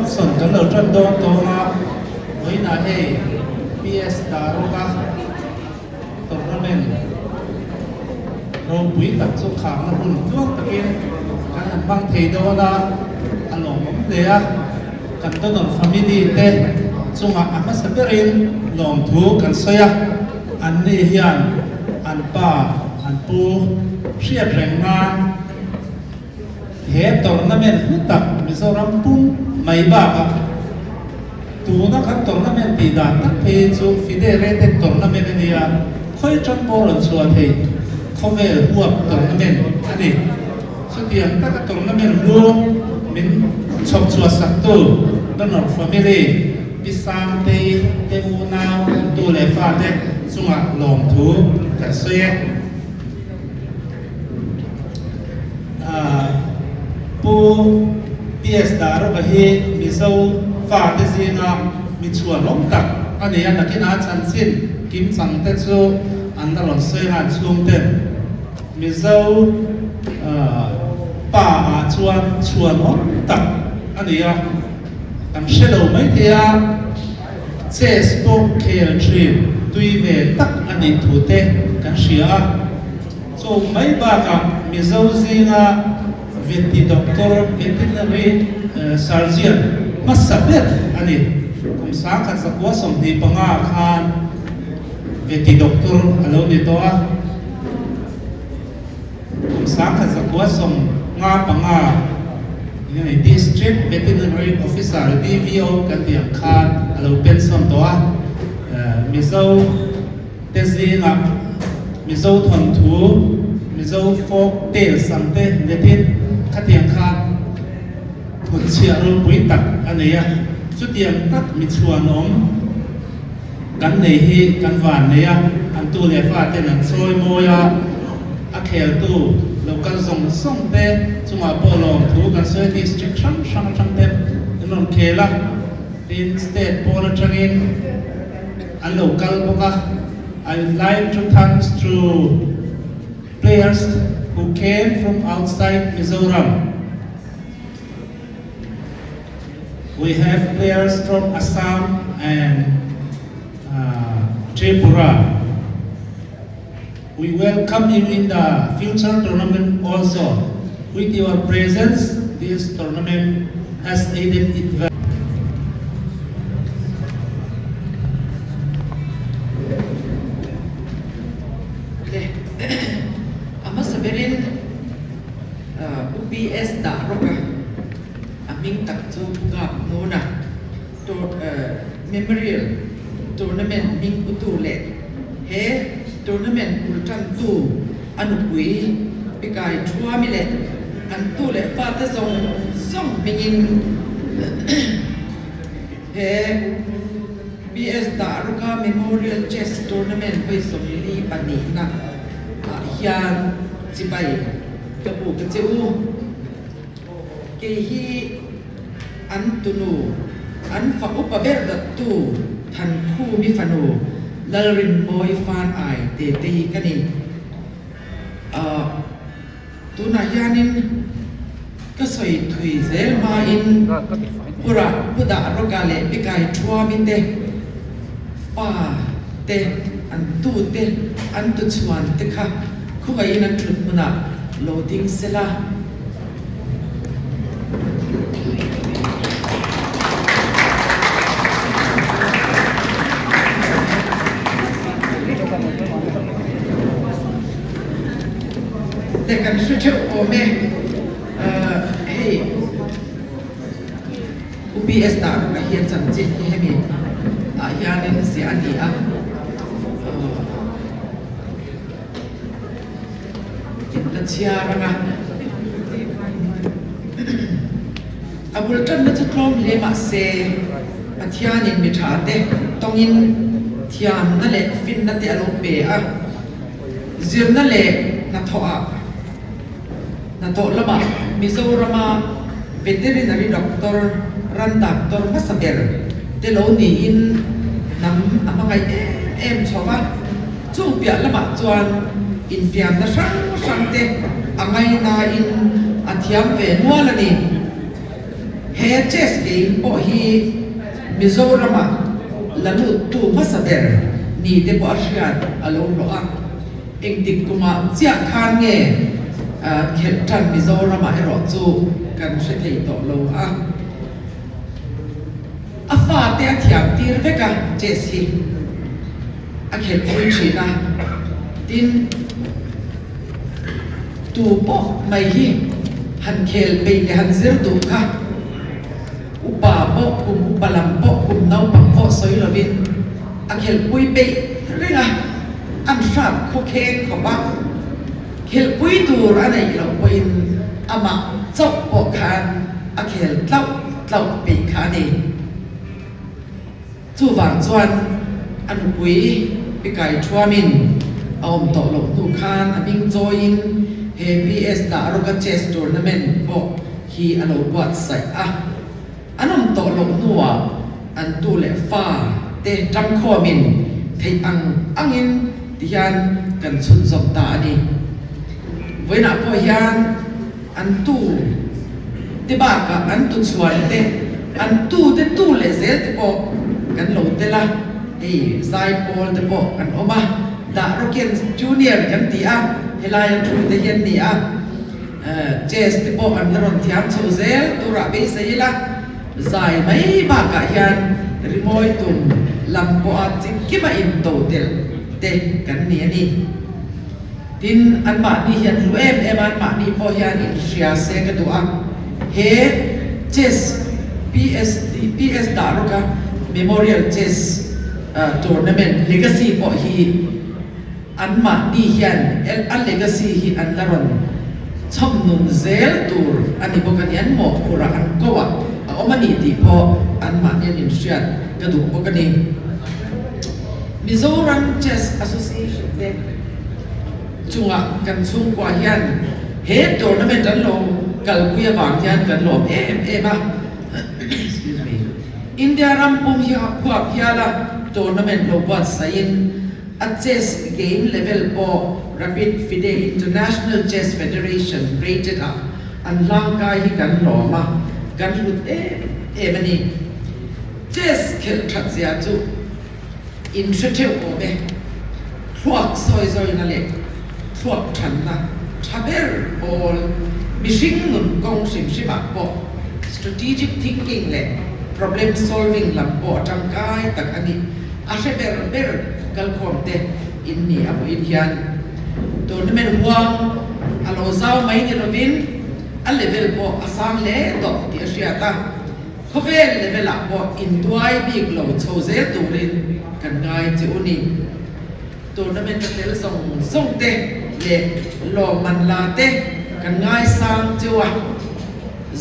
Function kan lo tan dawn dawn a, vawiinah hei PS Darawka tournament ropui tak chu kharna hun tluang takin kan han hmang thei dawn a, a lawmawm hle a. Kan donor family te chungah a hmasa berin lawmthu kan sawi a, anni hian an pa, an pu hriat reng nan he tournament hlu tak Mizoram pum mai bakah tuna kan tournament tih dan tak phei hi chu FIDE rated tournament a nia, khawi atang pawh rawn chhuah thei khawvel huap tournament a ni. Chutiang taka tournament hlu min chhawp chhuah saktu Donor family, Pi Sangtei te unau an tu leh fate chungah lawmthu kan sawi e. Pu PS Darova hi Mizo fate zinga mi chhuanawm tak a ni a, nakinah chanchin kimchang te chu an la rawn sawi nghal chhung ten Mizo pa ah chuan chhuanawm tak a ni a, kan hre lo maithei a, chess pawh khel thin tui ve tak a nih thu te kan hria a. Chu mai bakah Mizo zinga Veti Doctor, Veterinary Surgeon, hmasa ber a ni. Kum 1925 khan Veti Doctor a lo ni tawh a. Kum 1955 District Veterinary Officer, DVO, kan tih ang khan a lo pension tawh a. Mizo te zingah Mizo thawnthu, Mizo folk tales ang te letin khatiang khan hnutchhiah ropui tak a nei a, chutiang tak mi chhuanawm kan nei hi kan van nei a, an tu leh fa ten an chawi mawi a, a kheltu lo kal zawng zawng te chungah pawh lawmthu kan sawi district hrang hrang atang te an rawn khel a, tin state pawn atangin. An lo kal bawk a, I would like to thanks to players who came from outside Mizoram. We have players from Assam and Tripura. We welcome you in the future tournament also. With your presence, this tournament has aided it well. Le a hmasa berin UPS dah rawk a, a hming tak chu Pu Kap Hnuna. Memorial Tournament hming putu leh he tournament bul tantu a nupui Pikai Thuami leh an tu leh fate zawng zawng hmingin he BS Dahruka Memorial Chess Tournament vawi 42 na ah hian chibai ka bu ka che u. Kei hi an tunu, an fa upa ber dattu Thankhumi fanu Lalrinmawi Fan Ai Tetei ka ni. Ahh tunah hianin ka sawi thui zel hmain Pura Pu Dahrawka leh Pikai Thuami te fa te, an tu te, an tuchhuan te kha khawngaihin an thut hmunah lo ding sela. Te kan hre theuh awm e, hei UPS dah ruk ah hian chanchin hi hemi ah hianin ziah a ni a. La chhiar ang a. A bul tanna chu tlawm hle mah se, Pathianin mi tha te tawngin thiamna leh finna te a lo pe a. Zirna leh hnathawhah, hnathawh lamah Mizorama Veterinary Doctor, ran doctor hmasa ber te lo niin hnam a hmangaih em em chho va. Chung piah lamah chuan infiamna hrang hrang te a ngaihnain a thiam ve nual a ni. He chess game pawh hi Mizorama la lut tu hmasa ber ni te pawh a hriat a lo hlawh a. Engtik kumah chiah khan nge khelh tan Mizoramah erawh chu kan hre thei tawh lo a. A fate a thiam tir vek a chess hi a khelh pui thin a. Tin, tu pawh mai hi han khel peih leh han zir duh kha upa pawh kum upa lam pawh kum naupang pawh sawi lovin a khelh pui peih reng a, an hrat khawkheng khawp a. Khelh pui tur a neih loh pawhin amah chauh pawh khan a khel tlauh tlauh peih kha a ni. Chuvang chuan a nupui Pi Kai Thuamin a awm tawh loh hnu khan a hming chawiin he PS Dahrawka Chess Tournament pawh hi a lo buatsaih a. An awm tawh loh hnuah an tu leh fa te tangkhawmin theih ang angin tihian kan chhunzawm ta a ni. Vawiinah pawh hian an tu te bakah an tu chhuan te, an tu te tu leh zel te pawh kan lo tel a, hei zaipawl te pawh an awm a, Dahrawkian Junior kan ti a, helaia thu te hi an ni a. Chess te pawh an la rawn thiam chho zel turah beisei ila, zai mai bakah hian rimawi tum lam pawha chikima into telh te kan ni a ni. Tin, anmahni hian hlu em em a, anmahni pawh hian inhria se ka duh a, he chess PSD PS Dahrawka Memorial Chess Tournament Legacy pawh hi, Anmahni hian a legacy hi an la rawn chhawm nun zel tur a ni bawk a ni. An mawhphurh a, an ko a, a awm a ni tih pawh anmahni an inhriat ka duh bawk a ni. Mizoram Chess Association te chungah kan chhungkua hian he tournament an lo kalpui avang hian kan lawm em em a. Excuse me. India ram pum hi huap hiala tournament lo buatsaihin A chess game level pawh Rapid FIDE International Chess Federation rated ah an hlangkai hi kan lawm a, kan hlut em em a ni. Chess khelh that zia chu in hre theuh awm e. Thluak sawi zawina leh thluak thanna tha ber pawl mihring nun kawng hrim hrim ah pawh strategic thinking leh problem solving lam pawh tangkai tak a ni. A hre ber ber kalkhawm te in ni a vawiin hian tournament huang a lo zau mai ni lovin a level pawh a sang hle tawh tih a hriat a, khawvel level ah pawh intuai bik lo chho zel turin kan ngai che u ni. Tournament a tel zawng zawng te leh lawmman la te kan ngaisang cheu a,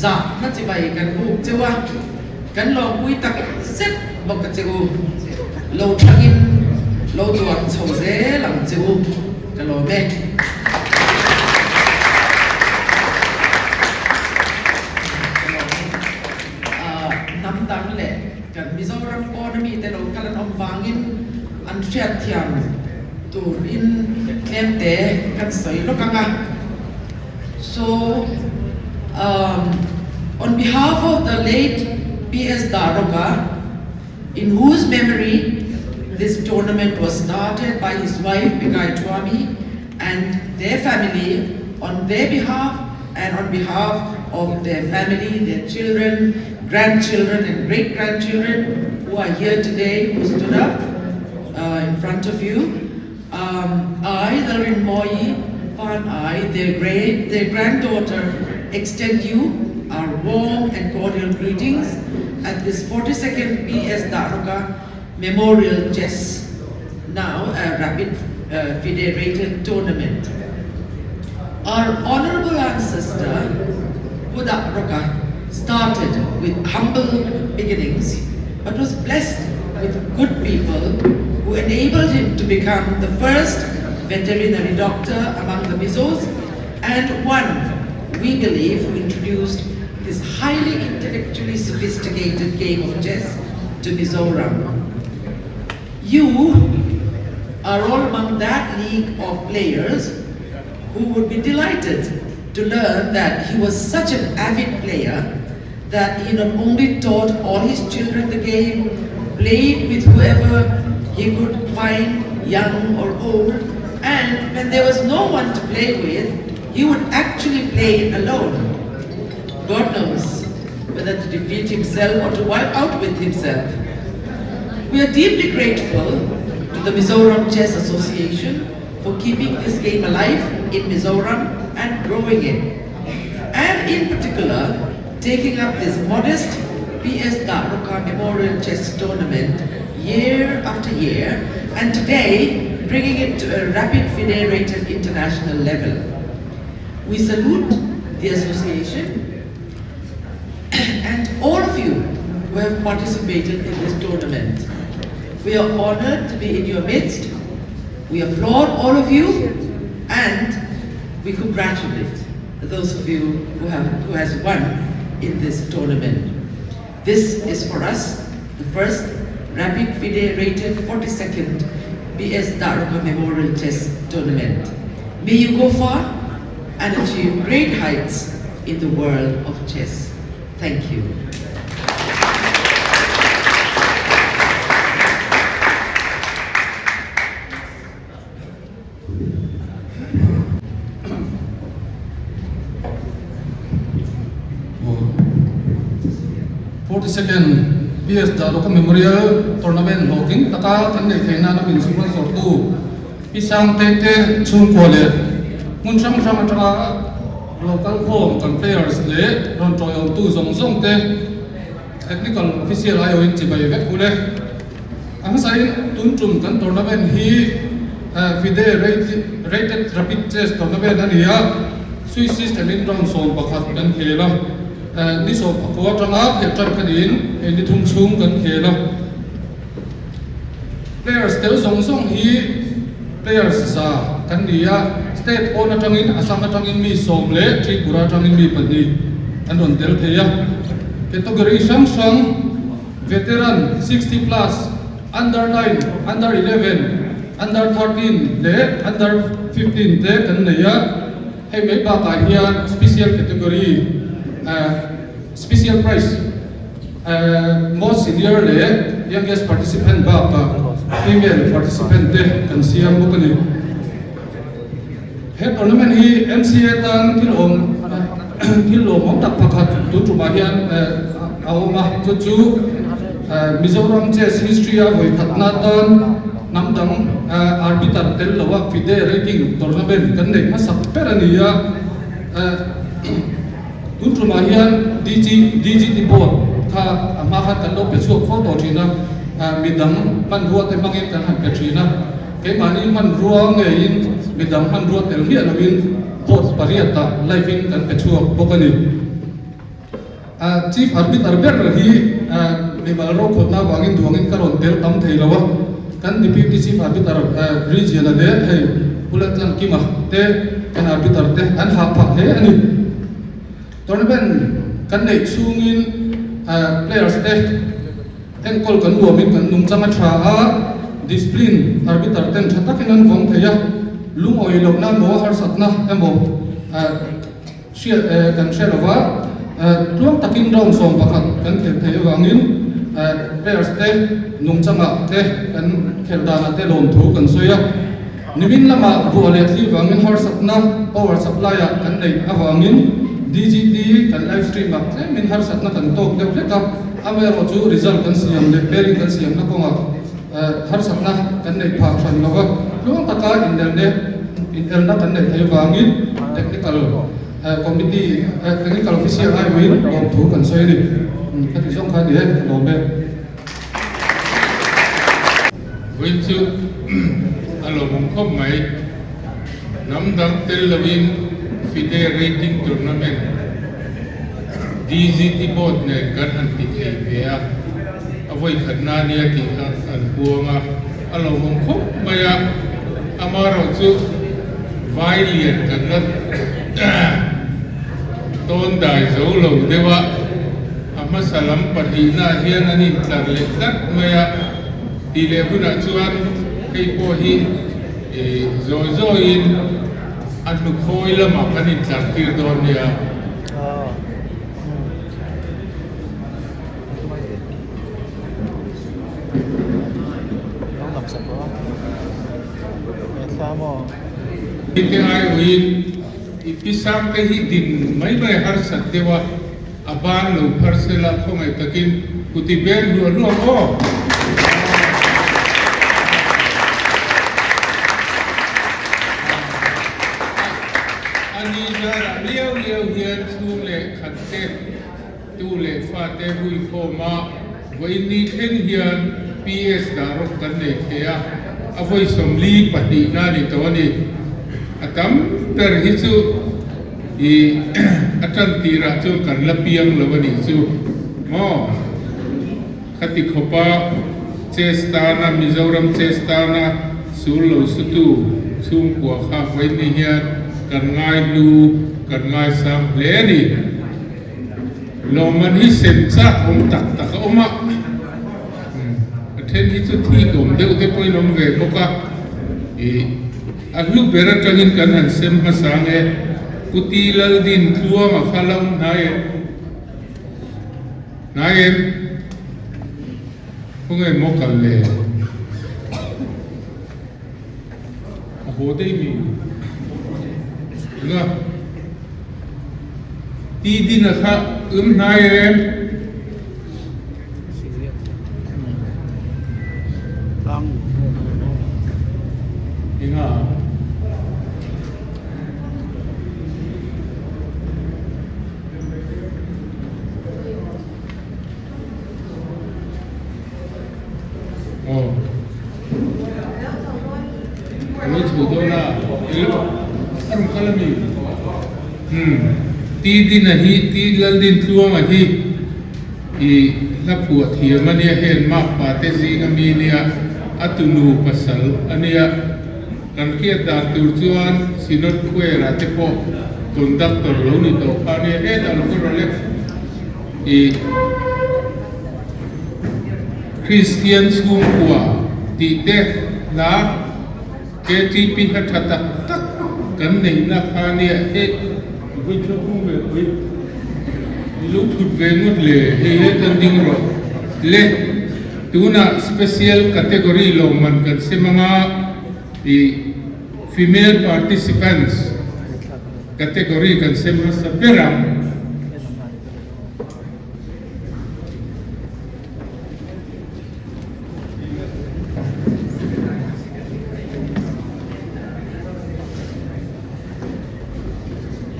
zahna chibai kan buk cheu a, kan lawmpui tak zet bawk a che u. Lo thangin lo duang chho zel ang che u, ka lawm e. Ka lawm e. Hnam dang leh kan Mizoram pawna mite lo kal an awm vangin an hriatthiam turin tlemte kan sawi lawk ang a. So, um, on behalf of the late P.S. Dahrawka, in whose memory this tournament was started by his wife Pikai Twami and their family, on their behalf and on behalf of their family, their children, grandchildren and great-grandchildren who are here today, who stood up in front of you, um, I, Larin Moyi Van I, their, great, their granddaughter, extend you our warm and cordial greetings at this 42nd P.S. Dahrawka Memorial Chess, now a rapid federated tournament. Our honorable ancestor, Pu Dahrawka, started with humble beginnings, but was blessed with good people who enabled him to become the first veterinary doctor among the Mizos and one, we believe, who introduced this highly intellectually sophisticated game of chess to Mizoram. You are all among that league of players who would be delighted to learn that he was such an avid player that he not only taught all his children the game, played with whoever he could find, young or old, and when there was no one to play with, he would actually play alone. God knows whether to defeat himself or to wipe out with himself. We are deeply grateful to the Mizoram Chess Association for keeping this game alive in Mizoram and growing it. And in particular, taking up this modest P.S. Dahruka Memorial Chess Tournament year after year, and today bringing it to a rapid FIDE rated international level. We salute the association and all of you who have participated in this tournament. We are honored to be in your midst. We applaud all of you and we congratulate those of you who have who has won in this tournament. This is for us the first Rapid FIDE rated 42nd BS Dahruka Memorial Chess Tournament. May you go far and achieve great heights in the world of chess. Thank you. 42nd PS Dahruka Memorial Tournament hlawhtling taka kan neih theih nana min sponsor tu Pi Sangte te chhungkua leh hmun hrang hrang atanga local khawm kan players leh rawn tawiawmtu zawng zawng te Technical official aiawhin chibai vek bul e. A hmasain tun tum kan tournament hi FIDE Rated Rapid Chess Tournament a ni a, Swiss system in round 11 kan khel a, ni 19 atanga khelh tan kha niin hei ni thum chhung kan khel a. Players tel zawng zawng hi players za kan ni a, state pawn atangin Assam atangin mi sawm leh Tripura atangin mi pahnih an rawn tel thei a. Category hrang hrang Veteran, 60 plus, Under 9, Under 11, Under 13 leh Under 15 te kan nei a. Hei mai bakah hian Special Category, Special Prize, Most Senior leh Youngest Participant bakah Female Participant te kan siam bawk a ni. He tournament hi MCA tan thil awm thil lawmawm tak pakhat tun tumah hian a awm a, chu chu Mizoram Chess history a vawi khatna tan hnam dang arbiter tel loa FIDE rating tournament kan neih hmasak ber a ni a. Tun tumah hian DG DGT board kha a hma khan kan lo pe chhuak fo tawh thin a, midang hmanrua te hmangin kan han pe thin a. Keimahni hmanrua ngeiin midang hmanrua tel miah loin board pariatah live in kan pe chhuak bawk a ni. Chief Arbiter ber hi mimal rokhawtna avangin duangin ka rawn tel tam thei lo a, kan Deputy Chief Arbiter Region-a leh hei Pu Laltlankima te kan Arbiter te an hah phah hle a ni. Tournament kan neih chhungin players te enkawl kan nuamin kan nungchang a tha a, discipline arbiter ten tha takin an vawng thei a, lungawi lohna emaw harsatna emaw hriat kan hre lova, tluang takin round 11 kan khelh theih avangin players te nungchangah te kan khelh danah te lawmthu kan sawi a. Nimin lamah ruah leh thli vangin harsatna power supply ah kan neih avangin DGT kan live stream ah tlemin harsatna kan tawk deuh hlek a, amaherawh chu result kan siam leh pairing kan siamna kawngah harsatna kan neih phah hran lo a, tluang taka inelna inelna kan neih theih avangin technical committee technical official aiawhin lawmthu kan sawi a ni. Khati zawng kha a ni e, ka lawm e. Vawiin chu a lawmawm khawp mai. Hnam dang tel loin FIDE Rating Tournament DGT Board nen kan han ti thei ve a, a vawi khatna nia tih kha an puang a, a lawmawm khawp mai a. Amaherawh chu vai lian kan la tawn dai zo lo deuh a. A hmasa lam pahnihnaah hian an intlar leh tlat mai a, tih leh hunah chuan hei pawh hi zawi zawiin a hnukhawi lamah kan intlar tir dawn nia. Te aiawhin i pisang te hi din mai mai harsat deuh a, a ban lo phar sela khawngaih takin kuti beng hluah hluah maw? A ni zarah liau liau hian chhung leh khat te tu leh fate hui khawm a, vawiin ni thleng hian PS dah rawk kan nei thei a, a vawi 42 na ni tawh a ni. A tam ber hi chu i a tan tirah chuan kan la piang lo a nih chu maw? Khati khawpa chess tana Mizoram chess tana sul lo sutu chhungkua kha vawiin ni hian kan ngaihlu kan ngaisang hle a ni. Lawmman hi sem chak awm tak tak a awm a, a then hi chu thik awm deuh te pawhin awm ve bawk a, ih a hlu ber atangin kan han sem hmasa ang e, Puti Laldin Tluanga kha la awm hnai em? Hnai em? Khawnge maw kal le? A haw daih mi? Enga? Ti din a kha um hnai em? Enga? Aw. A lo chho dawn a, ilo a rawn kal a mi? Umm, Ti Dina hi, Ti Laldintluanga hi i hla phuah thiam a nia, heng makpa te zing a mi nia, a tunu pasal a nia. Kan hriat dan tur chuan Synod Choir-ah te pawh conductor lo ni tawh kha a nia, hetah lo ka rawlh e. I Kristian chhungkua tih te hla KTP hla tha tak tak kan neihna kha nia he vawi thla hung ve pui i lo thut ve ngawt le hei he kan ding rawh le tunah special category lawmman kan sem anga i female participants category kan sem hmasa ber ang.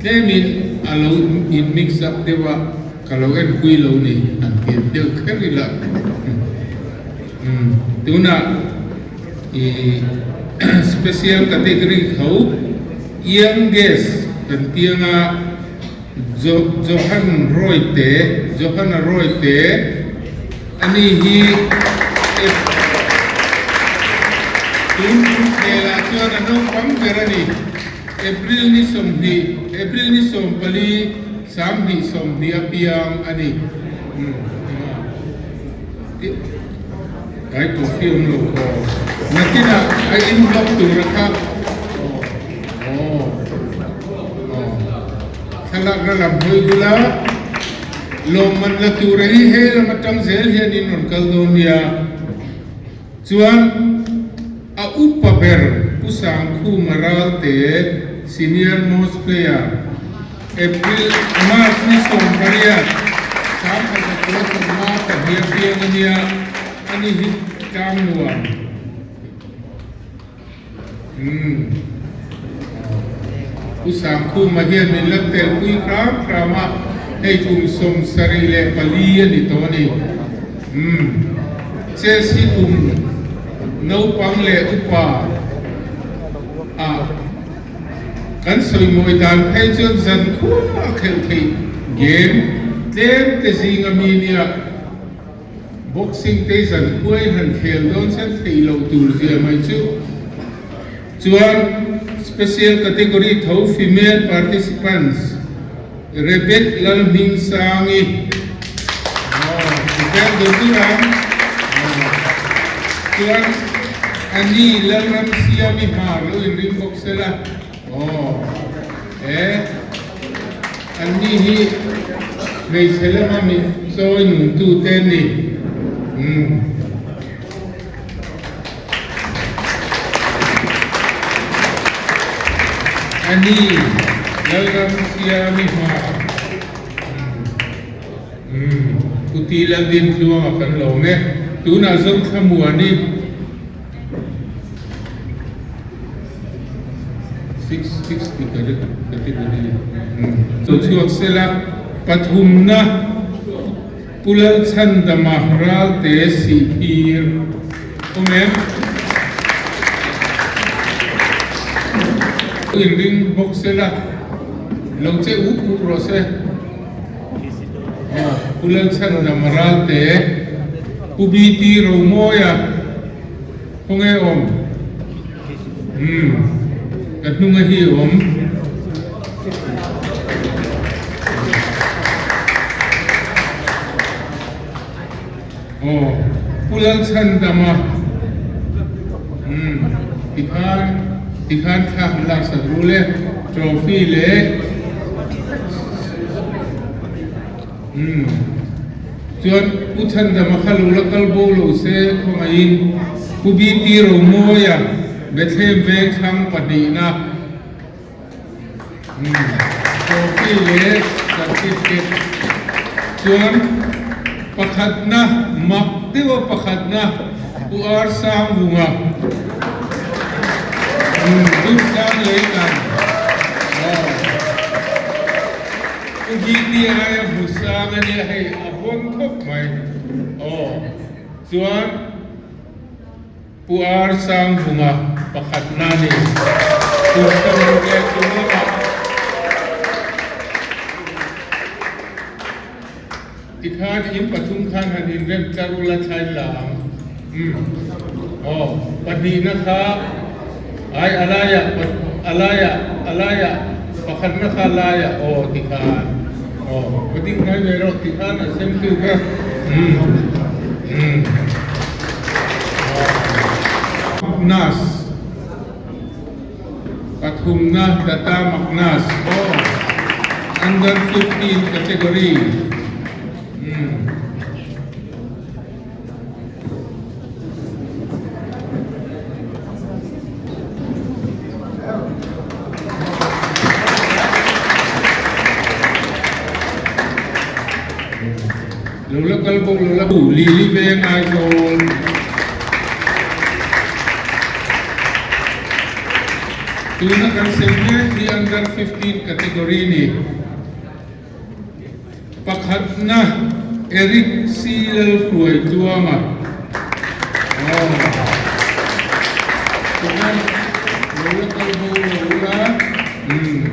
Tlemin a lo in mix up deuh a, ka lo en pui lo ni, han ti deuh kher ila. Tunah i special category tho youngest kan tiang a. Johan Royte, Johanna Royte, ani hi tun hmelah chuan a naupang ber a ni. April ni 20, April ni 14, 2020 a piang a ni. Kai coffee awm lo khaw. Nakinah a in block tur a kha. Aw. Aw. Thlalakna lam hawi bula lawmman la tura hi he lam atang zel hian in rawn kal dawn nia. Chuan a upa ber Pu Sangkhuma Ralte senior most player April March ni 18 1972 a piang a nia, ani hi tlang nuam. Umm. Pu Sangkhuma hian min la telpui hram hram a, hei kum 74 a ni tawh a ni. Umm. Chess hi kum naupang leh upa ah kan sawimawi dan phei chuan zan khua a khelh theih game tlem te zing a mi nia. Boxing te zan khuai han khel dawn chat theih loh tur zia mai chu. Chuan Special Category tho Female Participants Rebek Lalhmingsangi Rebek Doturam Chuan Annie Lalramsiami Hmar lo inring bawk sela aw e. Anni hi hmeichhe lama min chawi nungtute an ni. Umm. Ani Lalramsiami hma umm Puti Laldintluanga kan lawm e. Tunah Zothlamuani 660 category lo chhuak sela pathumna Pu Lalchhandama Ralte Sihphir awm em? Inring bawk sela lo che up up rawh se. Pu Lalchhandama Ralte Pu BT Romawia Khawnge awm? Umm, ka hnunga hi awm. Aw, Pu Lalchhandama. Umm, tikhan, tikhan thlak an laksak ru le, trophy leh. Umm. Chuan Pu Chhandama kha lo la kal bo lo se khawngaihin Pu BT Romawia Bethlehem veng thlang pahnihna umm trophy leh certificate chuan pakhatna mak deuha pakhatna Pu R Sangvunga umm Durtlang Leitan aw. Pu BTI a hmu sang a nia hei a vawn khawp mai aw chuan Pu R Sangvunga pakhat na ni kum 60 leh chung lamah tikhan in pathum khan han inrem tlar ula thlain la ang umm aw pahnihna kha ai a laiah a laiah a laiah pakhatna kha a laiah aw tikhan aw ka ding hnai ve rawh tikhan a sem tu kha umm umm aw Nas Pathumna Tata Magnas aw Under 15 category umm. Lo la kal bawk lo la Lili veng Aizawl. Tuna kan sem mek hi under 15 category ni. Pakhatna Eric C Lalhruaitluanga aw chuan lo la kal bo lo ula umm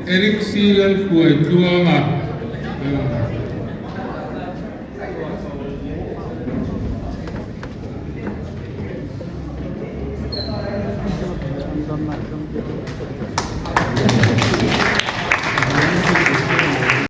Eric C Lalhruaitluanga aw.